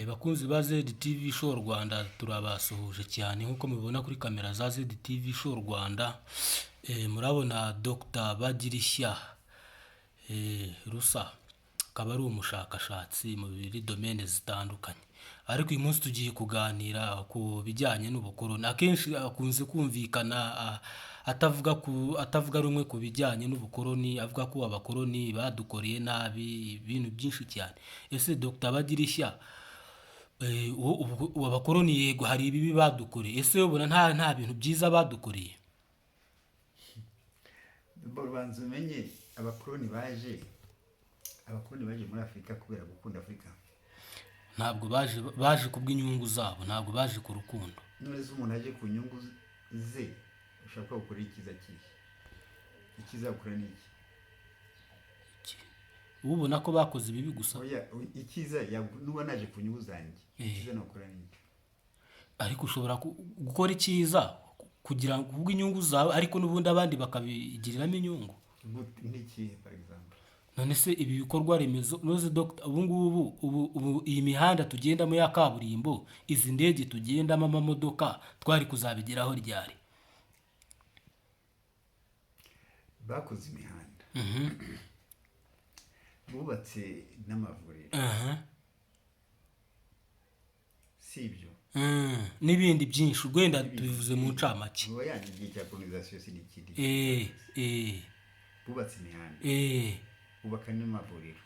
Bakunzi ba ZTV Show Rwanda, turabasuhuje cyane. Nk'uko mubibona kuri kamera za ZTV Show Rwanda, murabona Dr Bagirishya Rusa, akaba ari umushakashatsi muri domaine zitandukanye, ariko uyu munsi tugiye kuganira ku bijyanye n'ubukoroni. Akenshi akunze kumvikana atavuga rumwe ku bijyanye n'ubukoroni, avuga ko abakoroni badukoreye nabi ibintu byinshi cyane. Ese Dr Bagirishya, abakoroni, yego, hari ibibi badukoreye. Ese ubona nta bintu byiza badukoreye? Banza umenye, abakoroni baje muri Afurika kubera gukunda Afurika? Ntabwo baje kubw'inyungu zabo, ntabwo baje ku rukundo. None se umuntu aje ku nyungu ze, ushobora kuba gukorera icyiza kihe? Icyiza gukora ni iki? Ubona ko bakoze ibibi gusa. Oya, icyiza nuba naje ku nyungu zanjye, icyiza nokora ni iki? Ariko ushobora gukora icyiza kugira ngo kubw'inyungu zawe, ariko n'ubundi abandi bakabigiriramo inyungu. Gute? Nk'ikihe, par exemple? None se ibi bikorwa remezo noze, Dr, ubu ngubu, ubu iyi mihanda tugendamo ya kaburimbo, izi ndege tugendamo, amamodoka, twari kuzabigeraho ryari? Bakoze imihanda, bubatse n'amavuriro, si ibyo? N'ibindi byinshi, wenda tubivuze mu ncamake. Muba yanjye igihe cya colonisation si n'ikindi. Bubatse imihanda, bubaka n'amavuriro,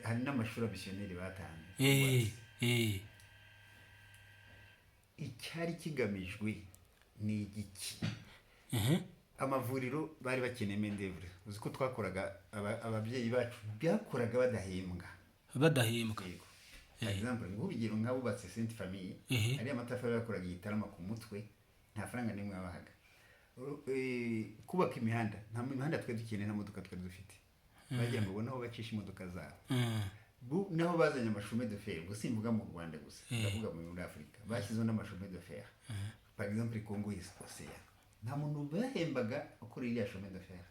hari n'amashuri abamisiyoneri batanze bubatse. Icyari kigamijwe ni igiki? Amavuriro, bari bakeneye main-d'œuvre. Uzi ko twakoraga, ababyeyi bacu byakoraga badahembwa. Badahembwa. Yego. Par exemple, nk'urugero, nk'abubatse Sainte Famille, ariya matafari bakoraga igitarama ku mutwe, nta faranga n'imwe babahaga. Kubaka imihanda, nta mihanda twari dukeneye, nta modoka twari dufite, bagira ngo babone aho bacisha imodoka zabo. Naho bazanye ama chemin de fer, ubwo simvuga mu Rwanda gusa, ndavuga muri Afurika, bashyizeho n'ama chemin de fer, par exemple Congo Océan, nta muntu bahembaga ukora iriya chemin de fer.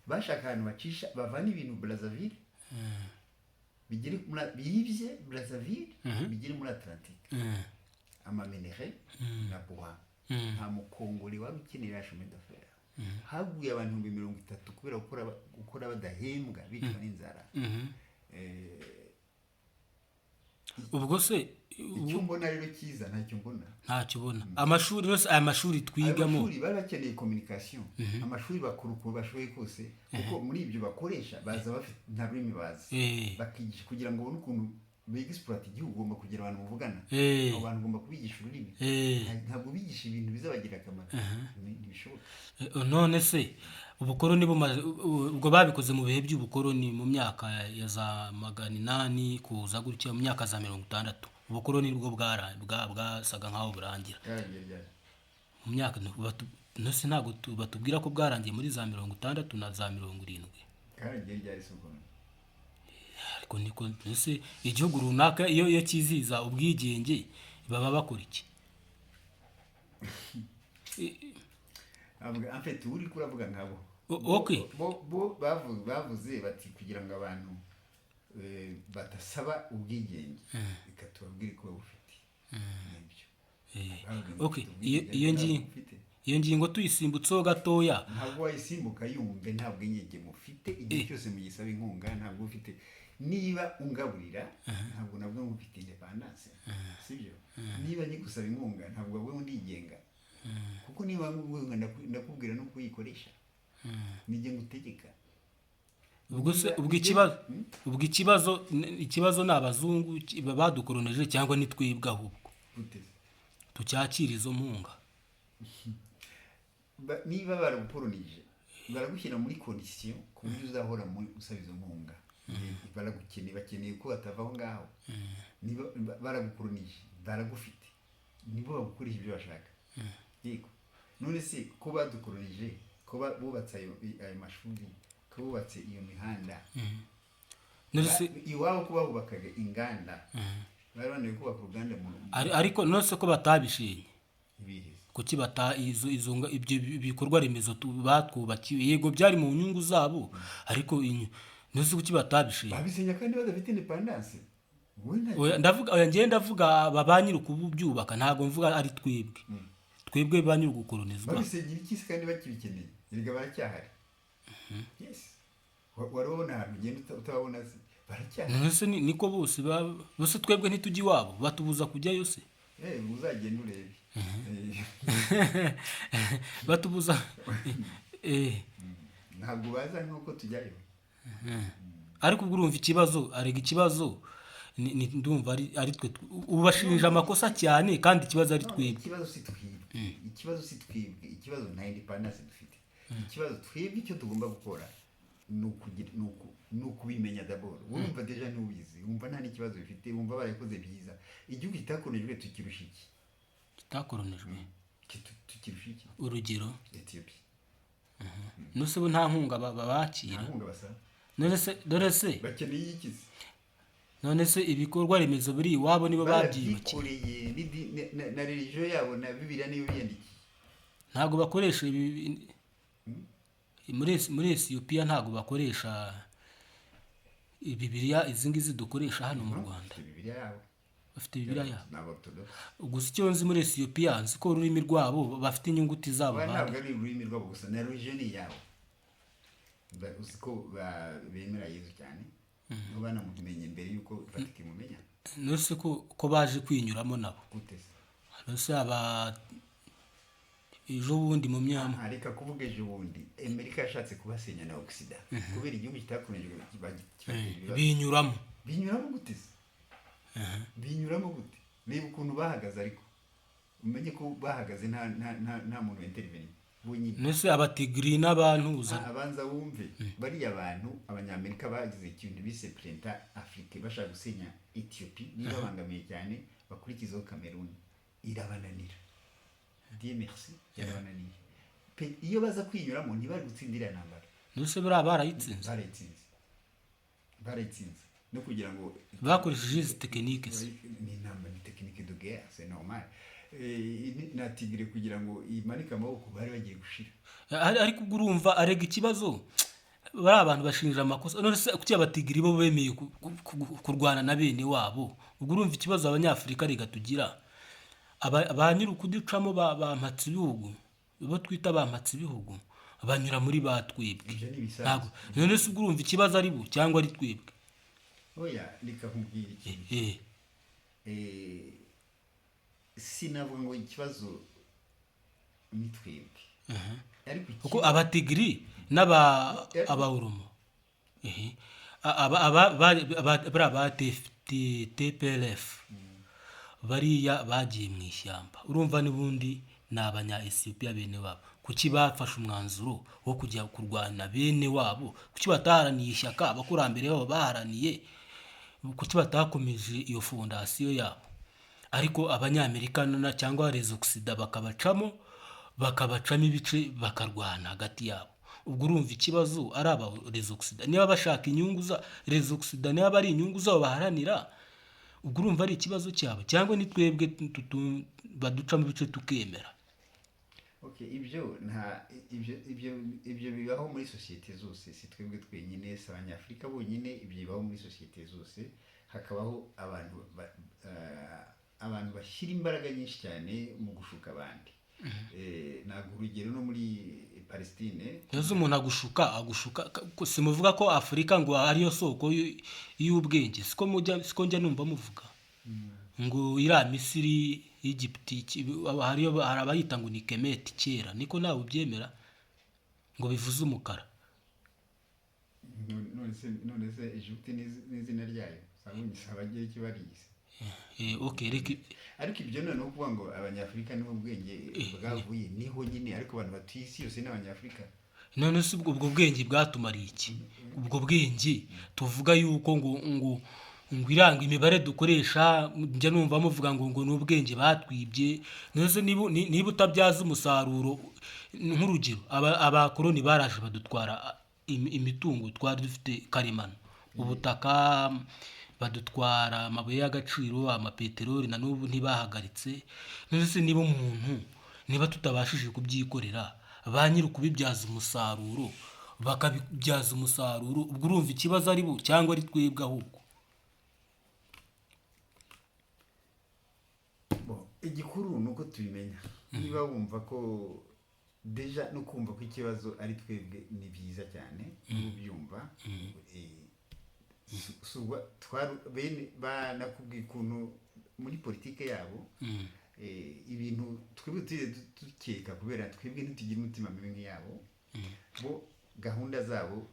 Bashaka ahantu bacisha, bavana ibintu Brazzaville bigere bibye Brazzaville bigere muri Atlantique, ama minerais na bois. Nta mukongoli wari ukeneye iriya chemin de fer. Haguye abantu 30,000 kubera gukora badahembwa, bicwa n'inzara. Ubwo se Icyo mbona rero cyiza, ntacyo mbona. Ntacyo ubona? Amashuri yose, aya mashuri Ayo twigamo? mashuri, bari bakeneye communication. Amashuri bakora uko bashoboye kose, kuko muri ibyo bakoresha baza bafite, nta rurimi bazi, bakigisha kugira ngo babone ukuntu biga igihugu. Ugomba kugira abantu muvugana, abo bantu ugomba kubigisha ururimi. Ntabwo bigisha ibintu bizabagirira akamaro. Ntibishoboka. None se ubukoroni bumaze, ubwo babikoze mu bihe by'ubukoroni, mu myaka ya za 800 kuza gutya, mu myaka za 60, ubukoroni nibwo bwasaga nk'aho burangira. Byarangiye ryari? Mu myaka nose ntabwo batubwira ko bwarangiye muri za 60 na za 70. Bwarangiye ryari se ubwo? Ariko niko ese igihugu runaka iyo cyizihiza ubwigenge baba bakora iki? Avuga, en fait, uri kuravuga nkabo. Bo bavuze bati kugira ngo abantu badasaba ubwigenge, reka tubabwire ko babufite. Nibyo. Bavuga ngo ufite ubwigenge, Iyo ariko ngi ntabwo bufite. Iyo ngingo tuyisimbutseho gatoya. Ntabwo wayisimbuka. Yumve, nta bwigenge mufite. Igihe cyose mugisaba inkunga, ntabwo ufite. Niba ungaburira, ntabwo nabwo mufite indépendance, sibyo? Niba nyigusaba inkunga, ntabwo wowe ndigenga, kuko niba nguha, ndakubwira no kuyikoresha, nijye ngutegeka. Ubwo se Niba ubwo ikibazo, ubwo ikibazo ni abazungu badukoroneje cyangwa ni twebwe ahubwo Gute se? tucyakira izo mpunga? Niba baragukoronije, baragushyira muri condition ku buryo uzahora muri usaba izo nkunga. Baragukeneye, bakeneye ko batava aho ngaho. Niba baragukoronije, baragufite, nibo bagukoresha ibyo bashaka. Yego, none se ko badukoronije, ko bubatse ayo mashuri, ko bubatse iyo mihanda, None se iwabo ko bahubakaga inganda, bari bananiwe kubaka uruganda mu Ariko none se ko batabishenye? Ibihe? Kuki bata izo izo ibyo bikorwa remezo batwubakiye, yego byari mu nyungu zabo, ariko none se kuki batabishenye? Babisenya kandi badafite indépendance. Wowe nta- Oya, ndavuga, oya, njyewe ndavuga aba ba nyiri ukubyubaka, ntabwo mvuga ari twebwe, twebwe ba nyiri ugukolonizwa. Babisenyera iki se kandi bakibikeneye? Erega baracyahari. Yes. Wari wabona ahantu ugenda utababona se? Baracyahari. None se niko bose bose twebwe ntitujya iwabo, batubuza kujyayo se? Uzagenda urebe. Batubuza Ntabwo baza nk'uko tujyayo. Ariko ubwo urumva ikibazo, arega ikibazo ndumva ari twe, ubu bashinja amakosa cyane kandi ikibazo ari No, twebwe. Ikibazo si twebwe, ikibazo si twebwe, ikibazo nta independence dufite. Ikibazo twebwe, icyo tugomba gukora ni ukugira, ni ukubimenya d'abord. Wumva déjà ntubizi, wumva nta n'ikibazo bifite, wumva barabikoze byiza. Igihugu kitakolonijwe tukirusha iki? Kitakolonijwe? Tukirusha iki? Urugero? Ethiopia. None bo nta nkunga babakira? Nta nkunga basaba. None se, dore se Bakeneye iki se? None se ibikorwa remezo biri iwabo nibo babyiyubakiye? Barabyikoreye na religion yabo na Bibiliya niyo biyandikiye. Ntabwo bakoresha ibi muri Ethiopia, ntabwo bakoresha Bibiliya izi ngizi dukoresha hano mu Rwanda. Bafite Bibiliya yabo. Bafite Bibiliya yabo. Ni Aborthodox. Gusa icyo nzi muri Ethiopia, nzi ko ururimi rwabo bafite inyuguti zabo. Ntabwo Bandi ari ururimi rwabo gusa, na religion ni iyabo. Uzi ko bemera Yezu cyane, nibo banamumenye mbere y'uko Vatican imumenya. None se ko baje kwinyuramo nabo? Gute se? None se aba ejo bundi mu myaka Ah, reka kuvuga ejo bundi. Amerika yashatse kubasenya na Occident kubera igihugu kitakomeje kibatera ibibazo. Binyuramo. Binyuramo gute se? Binyuramo gute? Reba ukuntu bahagaze, ariko umenye ko bahagaze nta muntu winterveni bonyine. None se Abatigiri n'abantuza? Abanza wumve, bariya bantu Abanyamerika bagize ikintu bise Printemps Afrique, bashaka gusenya Ethiopie niba babangamiye cyane, bakurikizaho Cameroon, irabananira. Dieu merci, yarabananiye. Iyo baza kwinyuramo ntibari gutsinda iriya ntambara. None se buriya barayitsinze? Barayitsinze, barayitsinze no kugira ngo Bakoresheje izi technique se? Ni intambara, ni technique de guerre, c'est normal. Na Tigre kugira ngo imanike amaboko bari bagiye gushira. Ariko ubwo urumva arega ikibazo bari abantu bashinja amakosa. None se kuki Abatigiri bo bemeye kurwana na bene wabo? Ubwo urumva ikibazo Abanyafurika rega tugira, ba nyiri ukuducamo, ba mpatsibihugu, bo twita ba mpatsibihugu, banyura muri ba twebwe. Ibyo ni ibisanzwe. Ntabwo, none se ubwo urumva ikibazo ari bo cyangwa ari twebwe? Oya, reka nkubwire ikintu. Sinavuga ngo ikibazo ni twebwe, ariko Kuko Abatigiri n'aba Abaoromo, ehe, aba bariya ba TPLF, bariya bagiye mu ishyamba, urumva n'ubundi ni Abanya Ethiopia bene wabo. Kuki bafashe umwanzuro wo kujya kurwana bene wabo? Kuki bataharaniye ishyaka abakurambere babo baharaniye? Kuki batakomeje iyo fondation yabo? Ariko Abanyamerika cyangwa les Occidentaux bakabacamo ibice, bakarwana hagati yabo. Ubwo urumva ikibazo ari aba les Occidentaux? Niba bashaka inyungu za les Occidentaux, niba ari inyungu zabo baharanira, ubwo urumva ari ikibazo cyabo cyangwa ni twebwe baducamo ibice tukemera? Okay, ibyo nta ibyo bibaho muri sosiyete zose, si twebwe twenyine, si Abanyafurika bonyine. Ibyo bibaho muri sosiyete zose, hakabaho abantu bashyira imbaraga nyinshi cyane mu gushuka abandi. Ntabwo urugero no muri Palestine. Mbese umuntu agushuka simuvuga ko Afurika ngo ariyo soko y'ubwenge? Siko njya numva muvuga ngo iriya Misiri, Egypt, hariyo, hari abayita ngo ni Kemeti kera, niko nawe ubyemera ngo bivuze umukara? None se Egypte n'izina ryayo sabonye Abagereki bariyize? Okay, reka. Ariko ibyo noneho kuvuga ngo Abanyafurika nibo ubwenge bwavuye, niho nyine, ariko abantu batuye isi yose ni Abanyafurika. None se ubwo bwenge bwatumariye iki? Ubwo bwenge tuvuga yuko ngo iranga imibare dukoresha, njya numva muvuga ngo ni ubwenge batwibye. None se niba utabyaza umusaruro, nk'urugero abakoloni baraje badutwara imitungo twari dufite karemano, ubutaka, badutwara amabuye y'agaciro, amapeteroli, na n'ubu ntibahagaritse. None se niba umuntu, niba tutabashije kubyikorera, ba nyiri ukubibyaza umusaruro bakabibyaza umusaruro, ubwo urumva ikibazo ari bo cyangwa ari twebwe ahubwo? Igikuru ni uko tubimenya. Niba wumva ko déjà no kumva ko ikibazo ari twebwe ni byiza cyane. Niba ubyumva, bene banakubwiye ukuntu muri politike yabo, ibintu twebwe tujye dukeka, kubera twebwe ntitugira umutima mibi nk'iyabo, bo gahunda zabo.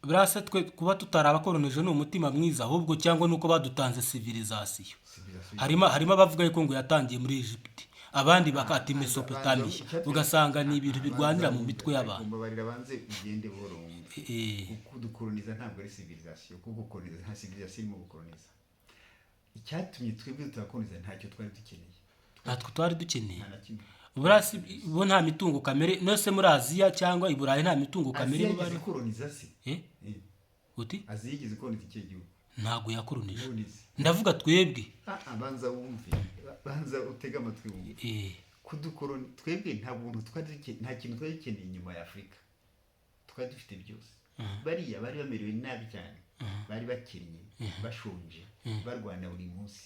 Buriya se twe kuba tutari abakoronije ni umutima mwiza ahubwo, cyangwa nuko badutanze civilisation? Civilisation. Harimo abavuga yuko ngo yatangiye muri Egypte, abandi bakata Mesopotamiya, ugasanga ni ibintu birwanira mu mitwe y'abantu. Mbabarira, banze ugende buhoro wumve. Kudukoroniza ntabwo ari civilisation, kuko gukoroniza, nta civilisation irimo gukoroniza. Icyatumye twebwe tutabakoroniza, ntacyo twari dukeneye. Natwe twari dukeneye? Nta na kimwe. Buriya si bo nta mitungo kamere? Nose muri Aziya cyangwa i Burayi nta mitungo kamere Aziya iba yigeze bari? ikoroniza se? Eh? Eh, Uti? Aziya yigeze ikoroniza ikihe gihugu? Ntabwo yakoronije. None se? Ndavuga twebwe. Ah, banza wumve, banza utege amatwi wumve. Kudukoroni, twebwe nta buntu twari nta kintu twari dukeneye inyuma ya Afurika, twari dufite byose. Bariya bari bamerewe nabi cyane, bari bakennye, bashonje, barwana buri munsi.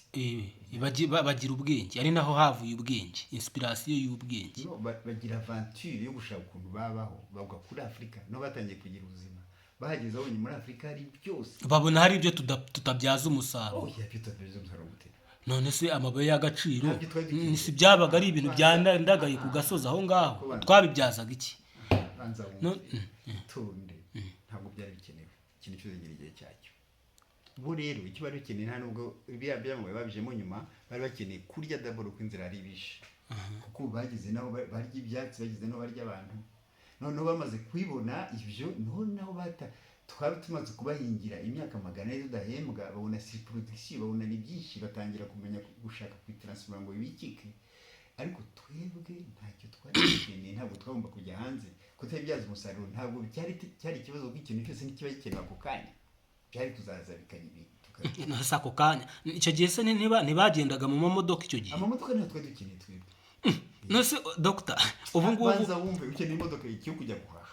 Bagira ubwenge, ari naho havuye ubwenge, inspiration y'ubwenge. No, bagira aventure yo gushaka ukuntu babaho, bagwa kuri Afurika no batangiye kugira ubuzima. Bahageze babonye muri Afurika hari byose. Babona hari ibyo tutabyaza umusaruro. Oh, ya tutabyaza umusaruro gute? None se amabuye y'agaciro, Ntabyo twari dukeneye. si byabaga ari ibintu byandagaye ku gasozi aho ngaho? Twabibyazaga iki? Banza No, wumve, itonde. Ntabwo byari bikenewe. Ikintu cyose kigira igihe cyacyo. Bo rero icyo bari bakeneye, nta nubwo biriya byamabuye babijemo nyuma. Bari bakeneye kurya d'abord, uko inzira yari ibishe, kuko ubu bageze naho barya ibyatsi, bageze naho barya abantu. Noneho bamaze kubibona ibyo, noneho bata twari tumaze kubahingira imyaka 400 tudahembwa, babona surproduction, babona ni byinshi, batangira kumenya gushaka kwitaransifera ngo bibikike. Ariko twebwe ntacyo twari dukeneye, ntabwo twagomba kujya hanze. Kutabibyaza umusaruro ntabwo byari cyari ikibazo, kuko ikintu cyose ntikiba gikenewe ako kanya, byari kuzaza bikabikora. None se ako kanya icyo gihe se ntibagendaga mu mamodoka icyo gihe? Amamodoka ntabwo twari dukeneye twebwe. None se dogita, ubu ngubu Banza wumve, ukeneye imodoka yo kujya guhaha?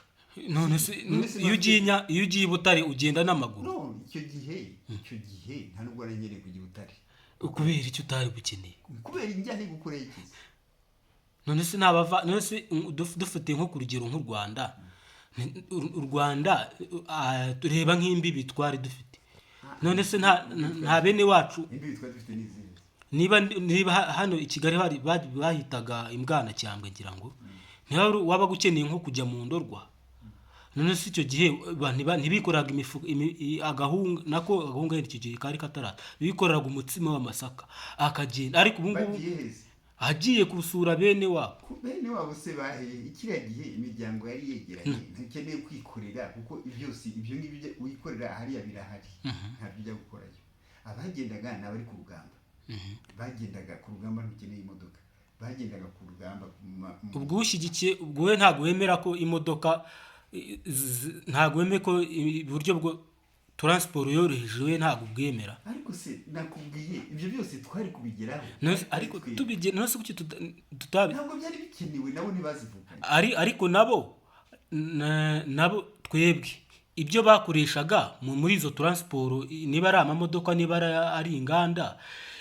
None se None se iyo ugiye i Butare ugenda n'amaguru? No, icyo gihe nta nubwo nari nkeneye kujya i Butare. Kubera icyo utari bukeneye? Kubera injyana gukoreye ikizi. None se ntabava? None se dufite nko ku rugero nk'u Rwanda, u Rwanda, tureba nk'imbibi twari dufite, none se nta bene wacu? Imbibi twari dufite n'izindi? Niba hano i Kigali hari bahitaga imbwanacyambwe, ngira ngo niba wabaga ukeneye nko kujya mu Ndorwa, none se icyo gihe ntibikoraga imifuka, agahunga, nako agahunga icyo gihe kari kataraza, bikoreraga umutsima w'amasaka akagenda, ariko ubu ngubu Bagiye heza? Agiye gusura bene wabo. Ku bene wabo se baheye? Kiriya gihe imiryango yari yegeranye, ntukeneye kwikorera, kuko byose ibyo ngibyo wikorera hariya birahari, ntabyo ujya gukorayo. Abagendaga ni abari ku rugamba. Bagendaga ku rugamba, ntukeneye imodoka, bagendaga ku rugamba Ubwo ushyigikiye, ubwo we ntabwo wemera ko imodoka ntabwo wemera ko uburyo bwo transport yoroheje, we ntabwo ubwemera? Ariko se nakubwiye, ibyo byose twari kubigeraho. None se- ariko Twe- none se kuki tutabi Ntabwo byari bikenewe, nabo ntibazivukanye. Ariko nabo nabo twebwe ibyo bakoreshaga muri izo transport, niba ari amamodoka, niba ari inganda,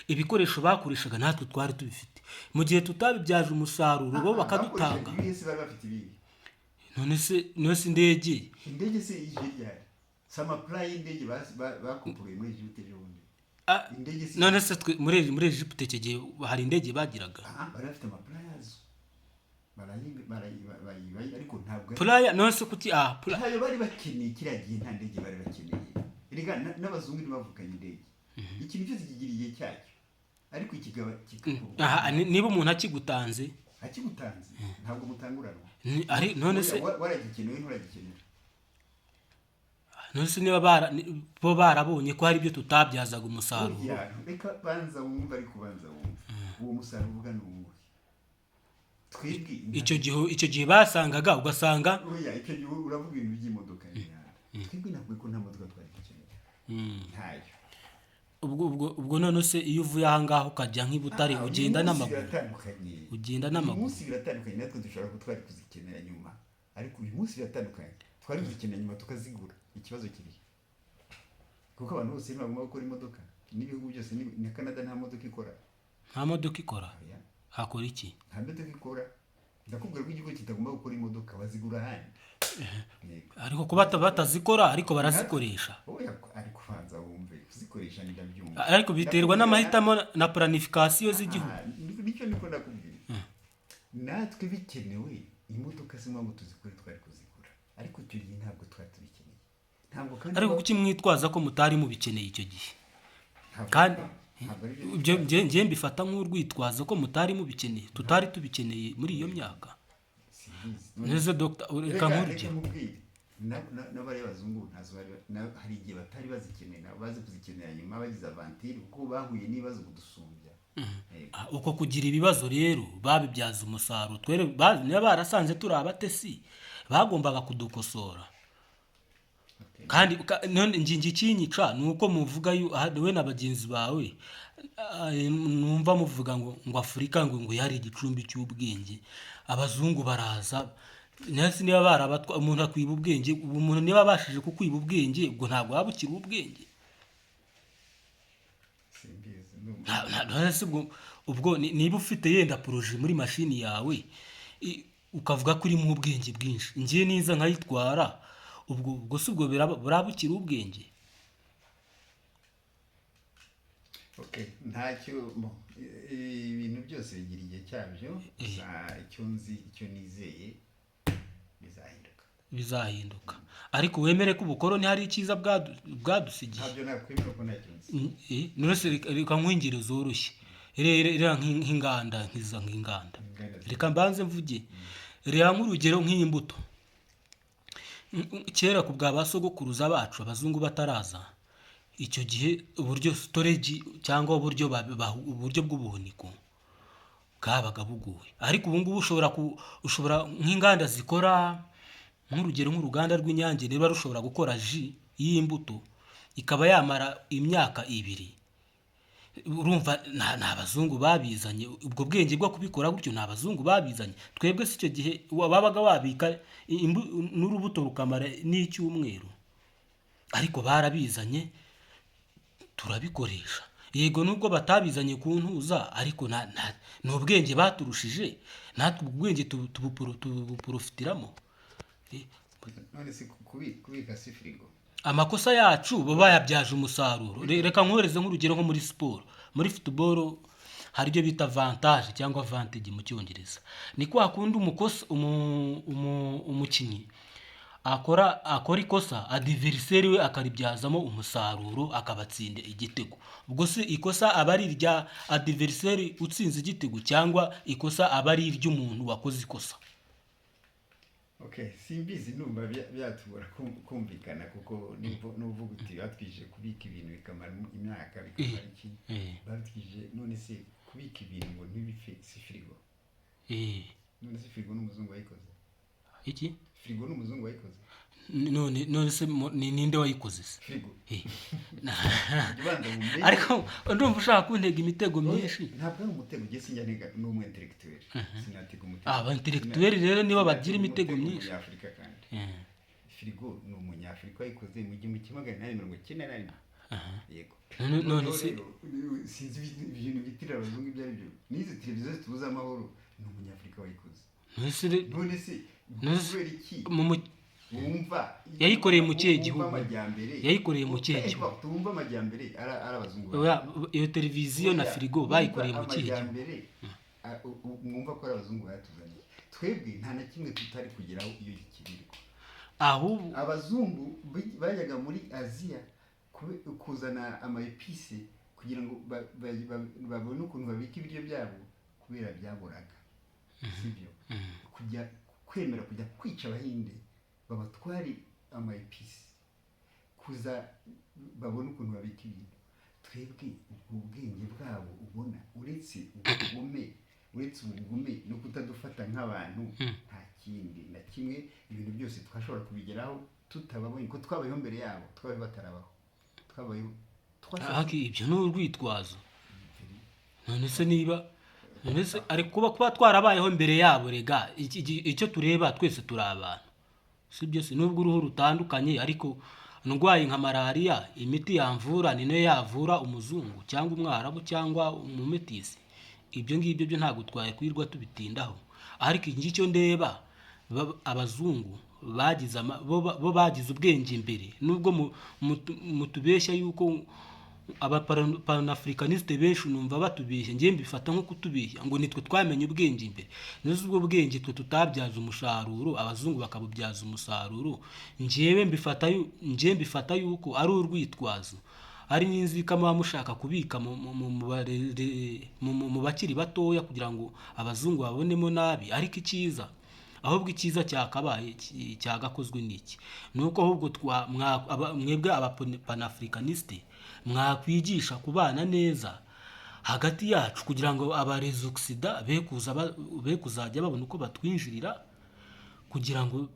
ibikoresho bakoreshaga natwe twari tubifite. Mu gihe tutabibyaje umusaruro, bo bakadutanga. Bakoreshaga ibihe se? Bari bafite ibihe? None se indege? Indege se ije ryari? Si amaplan y'indege bakopoye muri Egypte ejo bundi? Ah, Indege si none se twe muri Egypte icyo gihe hari indege bagiraga? Ah, bari bafite amaplan yazo, barayibaye, ariko ntabwo Plan, none se kuki plan ntayo bari bakeneye kiriya gihe, nta ndege bari bakeneye. Erega n'abazungu ntibavukanye indege. Ikintu cyose kigira igihe cyacyo, ariko kikaba kikakorwa. Aha, niba umuntu akigutanze? Akigutanze ntabwo mutanguranwa. Ari none se Waragikeneye, nturagikenera. None se niba bo barabonye ko hari ibyo tutabyazaga umusaruro? Burya, reka banza wumve, ariko banza wumve, uwo musaruro uvuga ni uwuhe? Twebwe Icyo gihe basangaga, ugasanga Oya, icyo gihe uravuga ibintu by'imodoka n'imihanda. Twebwe ntabwo ko nta modoka twari dukeneye, ntayo. Ubwo none se iyo uvuye aha ngaha ukajya nk'i Butare, Ah, ugenda uyu munsi n'amaguru? Biratandukanye. Ugenda Uyu n'amaguru. munsi biratandukanye. Natwe dushobora kuba twari kuzikenera nyuma, ariko uyu munsi biratandukanye. Twari kuzikenera nyuma tukazigura. Ikibazo kiri kuko abantu bose ntibagomba gukora imodoka, n'ibihugu byose, na Canada nta modoka ikora. Nta modoka ikora. Oya. Hakora iki? Nta modoka ikora. Ndakubwira ko igihugu kitagomba gukora imodoka, bazigura ahandi. Yego. Ariko kuba batazikora, ariko barazikoresha. Oya, ariko banza wumve, kuzikoresha ndabyumva. Ariko biterwa Ndakubwira- n'amahitamo na planification z'igihugu. Ah, nicyo niko ndakubwira. Natwe bikenewe imodoka zimwe ngo tuzikore, twari kuzigura, ariko icyo gihe ntabwo twari tubikeneye, ntabwo kandi Ariko kuki mwitwaza ko mutari mubikeneye icyo gihe? Ntabwo- Kandi ntabwo ari byo. Ibyo njye mbifata nk'urwitwazo ko mutari mubikeneye, tutari tubikeneye muri iyo myaka. Simbizi. Neze dogita, reka Reka nk'urugero. nkubwire. N'abari abazungu ntazo bari hari igihe batari bazikeneye, nabo bazi kuzikenera nyuma, bagize aventure, kuko bahuye n'ibibazo kudusumbya. Yego. Ah, uko kugira ibibazo rero babibyaza umusaruro. Twere niba barasanze turi abatesi, bagombaga kudukosora. Okay. Kandi none njye ikinyica ni uko muvuga aha, we na bagenzi bawe, numva muvuga ngo Afurika ngo yari igicumbi cy'ubwenge, abazungu baraza. Nasi niba barabatwa, umuntu akwiba ubwenge. Ubu umuntu niba abashije kukwiba ubwenge, ubwo ntabwo waba ukiri ubwenge. Simbizi, ndumva. Nta- ubwo niba ufite yenda projet muri mashini yawe, ukavuga ko irimo ubwenge bwinshi, ngiye niza nkayitwara, ubwo si ubwo buraba bukiri ubwenge? Okay, ntacyo ibintu byose bigira igihe cyabyo. Gusa icyo nzi, icyo nizeye, bizahinduka. Bizahinduka, ariko wemere ko ubukoroni hari icyiza bwadusigiye. Ntabyo nakwemera ko ntacyo nzi. None se reka nk'ingero zoroshye. Reba nk'inganda, nkiza nk'inganda. Inganda. Reka mbanze mvuge, reba nk'urugero nk'imbuto. Kera ku bwa ba sogokuruza bacu, abazungu bataraza, icyo gihe uburyo storage cyangwa uburyo uburyo bw'ubuhuniko bwabaga bugoye, ariko ubu ngubu ushobora nk'inganda zikora, nk'urugero nk'uruganda rw'Inyange, niba rushobora gukora jus y'imbuto ikaba yamara imyaka 2, urumva nta abazungu babizanye. Ubwo bwenge bwo kubikora gutyo ni abazungu babizanye. Twebwe si icyo gihe wabaga wabika n'urubuto rukamara n'icyumweru, ariko barabizanye turabikoresha. Yego, nubwo batabizanye ku ntuza, ariko ni ubwenge baturushije, natwe ubwo bwenge tubuprofitiramo. None se kubika si firigo? Amakosa yacu baba bayabyaje umusaruro. Reka nkohereze nk'urugero nko muri siporo, muri football hari ibyo bita avantage cyangwa advantage mu Cyongereza. Ni kwa kundi umukosa umukinnyi akora ikosa, adversaire we akaribyazamo umusaruro, akabatsinda igitego. Ubwo se ikosa aba ari irya adversaire utsinze igitego, cyangwa ikosa aba ari iry'umuntu wakoze ikosa? Okay, simbizi, ndumva byatugora kumvikana, kuko nuvuga uti batwije kubika ibintu bikamara imyaka, bikamara iki. Batwije none se kubika ibintu ngo ntibipfe si firigo? None se firigo n'umuzungu wayikoze? Iki? Firigo n'umuzungu wayikoze? None se ni ninde wayikoze se? Firigo. Jya ubanza wumve. Ariko ndumva ushaka kuntega imitego myinshi. Ntabwo ari umutego, njye sinjya ntega, ni umu intellectuel, sinatega umutego. Aba intellectuel rero nibo bagira Sinatega imitego umutego myinshi. Umunyafurika kandi. Firigo ni umunyafurika wayikoze mu 1891. Yego. None Noneho se rero, sinzi ibintu bitirira abazungu ibyo ari byo. N'izi televiziyo zitubuza amahoro ni umunyafurika wayikoze. None se None se None se kubera iki mu wumva Yayikoreye mu kihe wumva gihugu? amajyambere Yayikoreye mu kihe Eh, gihugu? wumva amajyambere ari abazungu. Oya, iyo televiziyo na Oya, firigo wumva bayikoreye mu kihe gihugu? amajyambere, mwumva ko ari abazungu bayatuzaniye. Twebwe nta na kimwe tutari kugeraho iyo gikirirwa. Ahubwo Abazungu bajyaga muri Aziya kuzana ama épices kugira ngo babone ukuntu babika ibiryo byabo, kubera byaburaga, sibyo? Kujya kwemera kujya kwica Abahinde babatware ama épices, kuza babone ukuntu babika ibintu. Twebwe ubwo bwenge bwabo ubona, uretse ubugome, uretse ubugome no kutadufata nk'abantu, nta kindi na kimwe. Ibintu byose twashobora kubigeraho tutababonye, ko twabayeho mbere yabo, twabayeho batarabaho, twabayeho twashatse. Haki, ibyo ni urwitwazo. None se niba, none se ari kuba twarabayeho mbere yabo, rega icyo tureba twese turi abantu, si byo se? Nubwo uruhu rutandukanye, ariko ndwaye nka malariya, imiti yamvura ni nayo yavura umuzungu cyangwa umwarabu cyangwa umumetisi. Ibyo ngibyo byo ntabwo twakwirwa tubitindaho, ariko iki ngicyo ndeba, abazungu bagize bo bagize ubwenge imbere, nubwo mutubeshya yuko abapanafricaniste benshi numva batubeshya, njye mbifata nko kutubeshya ngo nitwe twamenye ubwenge imbere. Neza ubwo bwenge twe tutabyaza umusaruro, abazungu bakabubyaza umusaruro. Njyewe mbifata njye mbifata yuko ari urwitwazo, ari n'inzika muba mushaka kubika mu bakiri batoya kugira ngo abazungu babonemo nabi. Ariko icyiza, ahubwo icyiza cyakabaye cyagakozwe n'iki? Ni uko ahubwo mwebwe abapanafricaniste mwakwigisha kubana neza hagati yacu, kugira ngo aba les occidentaux be kuzajya babona uko batwinjirira, kugira ngo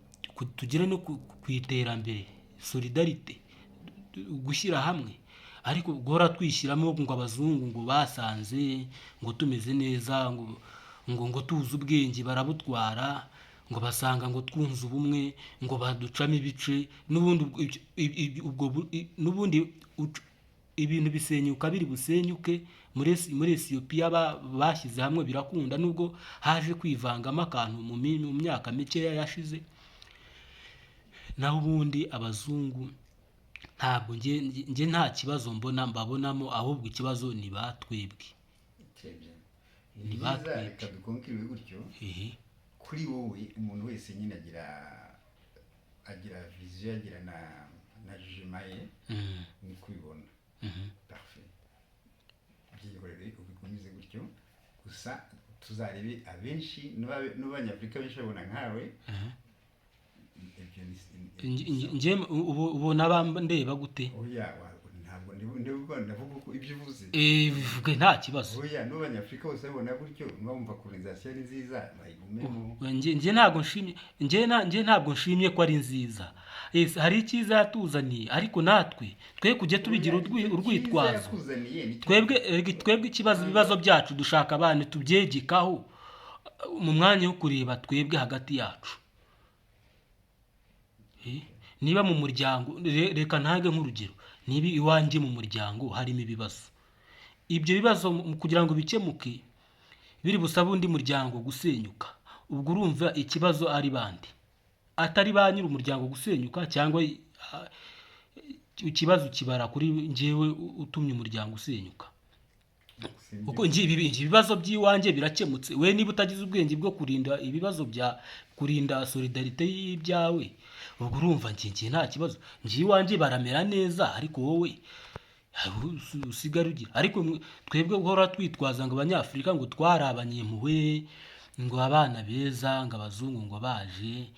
tugere no ku iterambere, solidarité, gushyira hamwe. Ariko guhora twishyiramo ngo abazungu ngo basanze ngo tumeze neza, ngo tuzi ubwenge barabutwara, ngo basanga ngo twunze ubumwe, ngo baducamo ibice, n'ubundi n'ubundi ibintu bisenyuka biri busenyuke. Muri Ethiopia bashyize hamwe birakunda, nubwo haje kwivangamo akantu mu myaka mikeya yashize. Naho ubundi abazungu ntabwo njye nta kibazo mbona mbabonamo, ahubwo ikibazo ni ba twebwe. Très bien. Ni Ni byiza. batwebwe. Reka dukonkiriwe gutyo. Ehe. Kuri wowe, umuntu wese nyine agira vision, agira na jugement ye, ni kubibona. Parfait, byihorere, ubigumize gutyo gusa. Tuzarebe abenshi n'abanyafurika benshi babona nkawe. Ibyo ni Njye ubu ubona ndeba gute? Oya, ntabwo ndavuga uko ibyo uvuze. Bivuge, nta kibazo. Oya, n'abanyafurika bose babona gutyo, bumva colonisation ari nziza, bayigumemo. Njye ntabwo nshimye, njye ntabwo nshimye ko ari nziza. Yes, hari icyiza yatuzaniye, ariko natwe twe kujya tubigira Oya, icyo urwitwazo. cyiza yakuzaniye nicyo. Twebwe erega twebwe ikibazo, ibibazo byacu dushaka abantu tubyegekaho mu mwanya wo kureba twebwe hagati yacu. Niba mu muryango, reka ntange nk'urugero, niba iwanjye mu muryango harimo ibibazo, ibyo bibazo kugira ngo bikemuke biri busabe undi muryango gusenyuka, ubwo urumva ikibazo ari bande? Atari ba nyiri umuryango gusenyuka, cyangwa ikibazo kibara kuri njyewe utumye umuryango usenyuka? Sinzi. Kuko njye ibibazo by'iwanjye birakemutse, we niba utagize ubwenge bwo kurinda ibibazo bya kurinda solidarité y'ibyawe, ubwo urumva njye nta kibazo, njye iwanjye baramera neza, ariko wowe usigara ugira. Ariko twebwe guhora twitwaza ngo abanyafurika ngo twari abanyempuhwe, ngo abana beza, ngo abazungu ngo baje,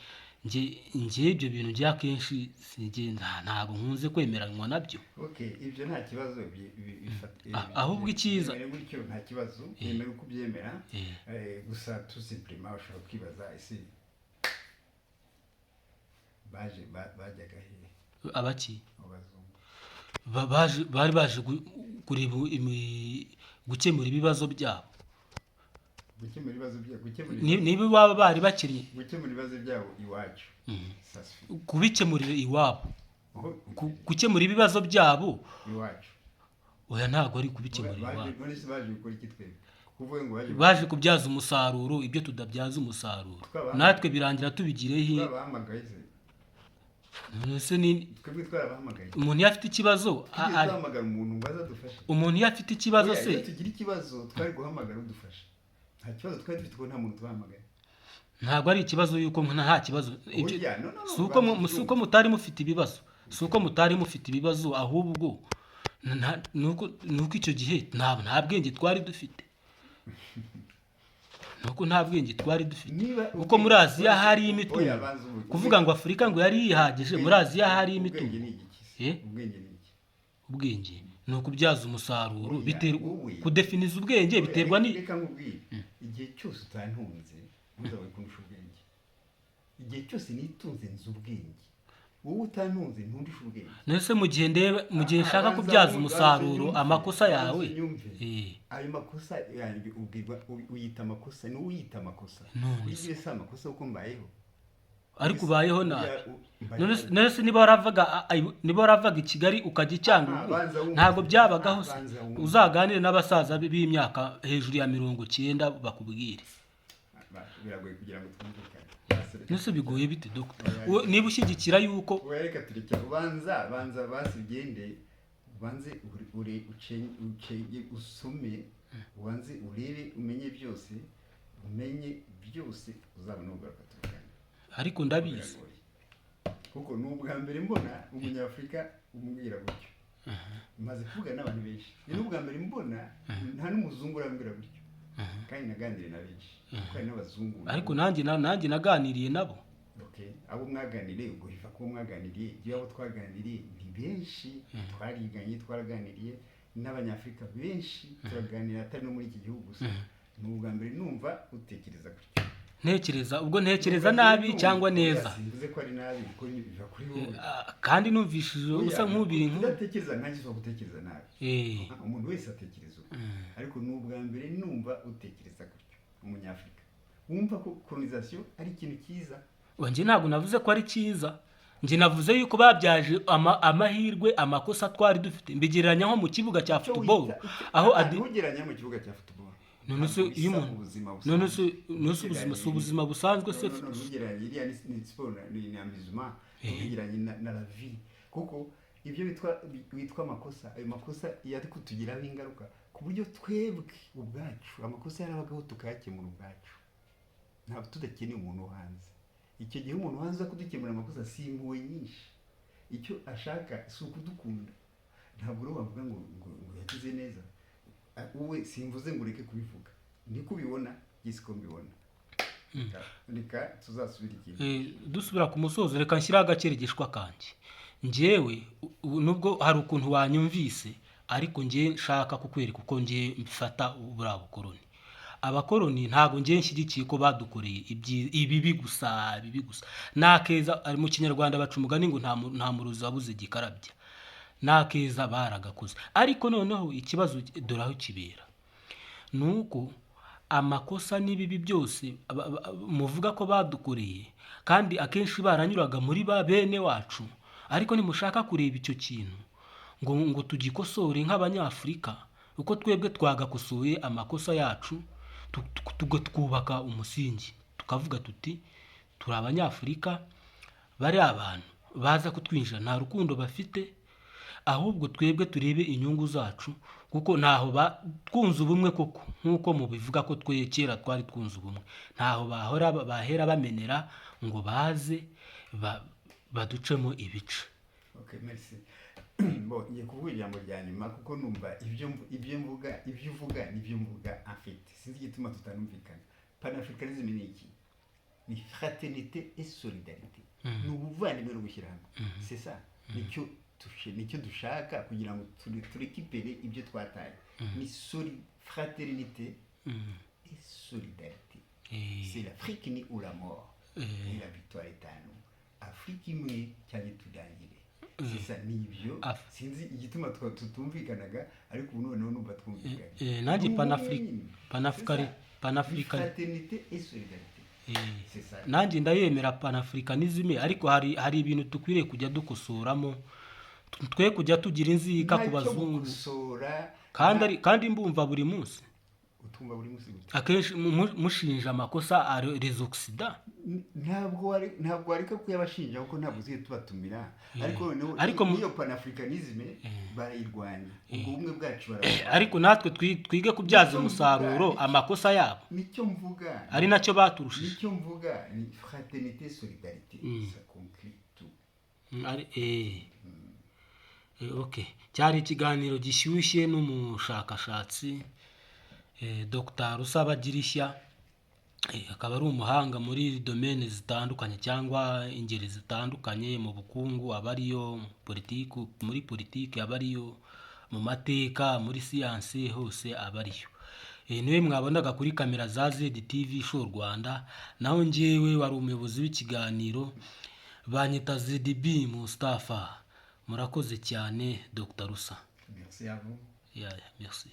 njye ibyo bintu bya kenshi sinjye ntabwo nkunze kwemeranywa nabyo. Okay, ibyo nta kibazo. Ahubwo icyiza Byemere gutyo, nta kibazo, yemera uko ubyemera. Gusa tout simplement ushobora kwibaza: ese baje bajyaga hehe? Abaki? Abo bazungu. Bari baje kureba gukemura ibibazo byabo. Gukemura ibibazo byabo, gukemura Niba baba bari bakennye. Gukemura ibibazo byabo iwacu. Ça suffit. Kubikemurira iwabo. Aho Gukemura ibibazo byabo iwacu. Oya, ntabwo ari kubikemurira Baje iwabo. None se baje gukora iki twebwe? Kuvuga ngo baje Baje kubyaza umusaruro ibyo tudabyaza umusaruro. Natwe birangira tubigireho. Twabahamagaye se? None se ni Twebwe twarabahamagaye? Umuntu iyo afite ikibazo Twigeze duhamagara umuntu ngo aze adufashe? Umuntu iyo afite ikibazo Oya, se iyo tugira ikibazo twari guhamagara udufasha. Nta kibazo twari dufite kuko nta muntu twahamagaye. Ntabwo ari ikibazo yuko nta kibazo. Oya, no, no, no, Si uko si uko mutari mufite ibibazo, si uko mutari mufite ibibazo, ahubwo nuko icyo gihe nta bwenge twari dufite, nuko nta bwenge twari dufite. Niba Kuko muri Aziya hari imitungo. Oya, banza uvuge. Kuvuga ngo Afurika ngo yari yihagije, muri Aziya hari imitungo. Ubwenge ni igiki se? Eh? Ubwenge ni iki? Ubwenge ni ukubyaza umusaruro. Oya, Biterwa wowe. Kudefiniza ubwenge Oya, biterwa ni reka nkubwire, igihe cyose utantunze ntuzabe kundusha ubwenge. Igihe cyose nitunze nzi ubwenge, wowe utantunze ntundusha ubwenge. Nese mu gihe ndeba, mu gihe Ah, nshaka banza kubyaza umusaruro banza unyumve, amakosa banza yawe. unyumve. Ayo makosa yanjye ubwirwa uyita amakosa, ni uyita amakosa. None Kuri se. njye si amakosa kuko mbayeho. Ariko ubayeho nabi. Oya, mbayeho None se niba waravaga i Kigali ukajya i Cyangugu, Ah, banza wumve. ntabwo byabagaho se? Banza wumve. Uzaganire n'abasaza b'imyaka hejuru ya 90 bakubwire. Biragoye kugira ngo twumvikane. Basi reka. None se bigoye bite, dogita? Oya. Niba ushyigikira yuko Oya, reka tureke. Ubanza, banza basi ugende, ubanze ucenge, usome, ubanze urebe, umenye byose, umenye byose, uzabona ugaruka tuvugane. Ariko ndabizi. Biragoye. Kuko ni ubwa mbere mbona umunyafurika umubwira gutyo. Maze kuvuga n'abantu benshi, ni n'ubwa mbere mbona, nta n'umuzungu urambwira gutyo, kandi naganiriye na benshi, kuko hari n'abazungu. Ariko nanjye naganiriye nabo. Okay. Abo mwaganiriye, ubwo biva kubo mwaganiriye. Iyo abo twaganiriye ni benshi, twariganye, twaraganiriye n'abanyafurika benshi, turaganira, atari no muri iki gihugu gusa. Ni ubwa mbere numva utekereza gutyo. Ntekereza, ubwo ntekereza nabi cyangwa neza? Simvuze ko ari nabi, kuko biva kuri wowe. Ah, kandi numvishije usa nk'ubiri nk'u Udatekereza nkanjye ushobora gutekereza nabi. Umuntu wese atekereza uko, ariko ni ubwa mbere numva utekereza gutyo, umunyafurika wumva ko colonisation ari ikintu cyiza. Njye ntabwo navuze ko ari cyiza. Njye navuze yuko babyaje amahirwe amakosa twari dufite, mbigereranya nko mu kibuga cya Icyo football aho ntugereranya mu kibuga cya football. None se Ntabwo iyo bisa umuntu mu buzima none se busanzwe. none se ubuzima si ubuzima busanzwe se? No, no, no, ntugereranye iriya ni siporo, ni amusement. Ntugereranye na la vie, kuko ibyo witwa amakosa, ayo makosa yari kutugiraho ingaruka ku buryo twebwe ubwacu amakosa yarabagaho tukayakemura ubwacu, ntabwo tudakeneye umuntu wo hanze. Icyo gihe umuntu wo hanze uza kudukemura amakosa si impuhwe nyinshi, icyo ashaka si ukudukunda. Ntabwo rero wavuga ngo yagize neza. Wowe simvuze ngo ureke kubivuga, niko ubibona, njye siko mbibona. Reka tuzasubire igihe. Dusubira ku musozo, reka nshyiraho agakeregeshwa kanjye. Njyewe nubwo hari ukuntu wanyumvise, ariko njye nshaka kukwereka uko njye mfata buriya bukoroni, abakoroni. Ntabwo njye nshyigikiye ko badukoreye ibibi gusa, ibibi gusa. N'akeza ari mu Kinyarwanda baca umugani ngo nta murozi wabuze gikarabya. N'akeza baragakoze. Ariko noneho ikibazo dore aho kibera ni uko amakosa n'ibibi byose muvuga ko badukoreye, kandi akenshi baranyuraga muri ba bene wacu, ariko nimushaka kureba icyo kintu ngo tugikosore nk'abanyafurika, uko twebwe twagakosoye amakosa yacu, twubaka umusingi, tukavuga tuti turi abanyafurika, bari abantu baza kutwinjira nta rukundo bafite, ahubwo twebwe turebe inyungu zacu, kuko ntaho twunze ubumwe koko nk'uko mubivuga ko twe kera twari twunze ubumwe, ntaho bahora bahera bamenera ngo baze baducemo ibice. Okay, merci. Bon, ngiye kuvuga ijambo rya nyuma, kuko numva ibyo mvuga, ibyo uvuga nibyo mvuga en fait. Sinzi igituma tutanumvikana. Panafricanisme ni iki? Ni fraternité et solidarité, ni ubuvandimwe no gushyira hamwe. C'est ça, nicyo dushaka kugira ngo turécupère ibyo twataye. Ni fraternité et solidarité. C'est l'Afrique ni ou la mort et la victoire est à nous. Afrique imwe cyane turangire. C'est ça, ni ibyo. Sinzi igituma tutumvikanaga, ariko ubu noneho numva twumvikanye. Nanjye Ni ubumwe. C'est ça. Ni fraternité et solidarité. C'est ça. Nanjye ndayemera panafricanisme, ariko hari ibintu dukwiriye kujya dukosoramo, twe kujya tugira inzika ku Ntacyo bazungu. gukosora. Kandi kandi mbumva buri munsi. Utumva buri munsi gute? Akenshi mushinja amakosa ari les occidents. Ntabwo wareka kuyabashinja, kuko ntabwo tujye tubatumira, ariko noneho Ariko n'iyo panafricanisme barayirwanya, ubwo bumwe bwacu baraburwanya. Ariko natwe twige kubyaza Nicyo umusaruro mvuga. amakosa yabo, Nicyo mvuga. ari nacyo baturushije. Nicyo mvuga ni fraternité, solidarité, ça conclut tout. Okay, cyari ikiganiro gishyushye n'umushakashatsi Dr Rusabagirishya, akaba ari umuhanga muri domaine zitandukanye cyangwa ingeri zitandukanye: mu bukungu aba ariyo, politiki, muri politiki aba ariyo, mu mateka, muri siyansi, hose aba ariyo. Niwe mwabonaga kuri kamera za ZTV Show Rwanda. Naho njyewe wari umuyobozi w'ikiganiro banyita ZDB Mustafa. Murakoze cyane, Dr Rusa. Merci à vous. Yeah, merci.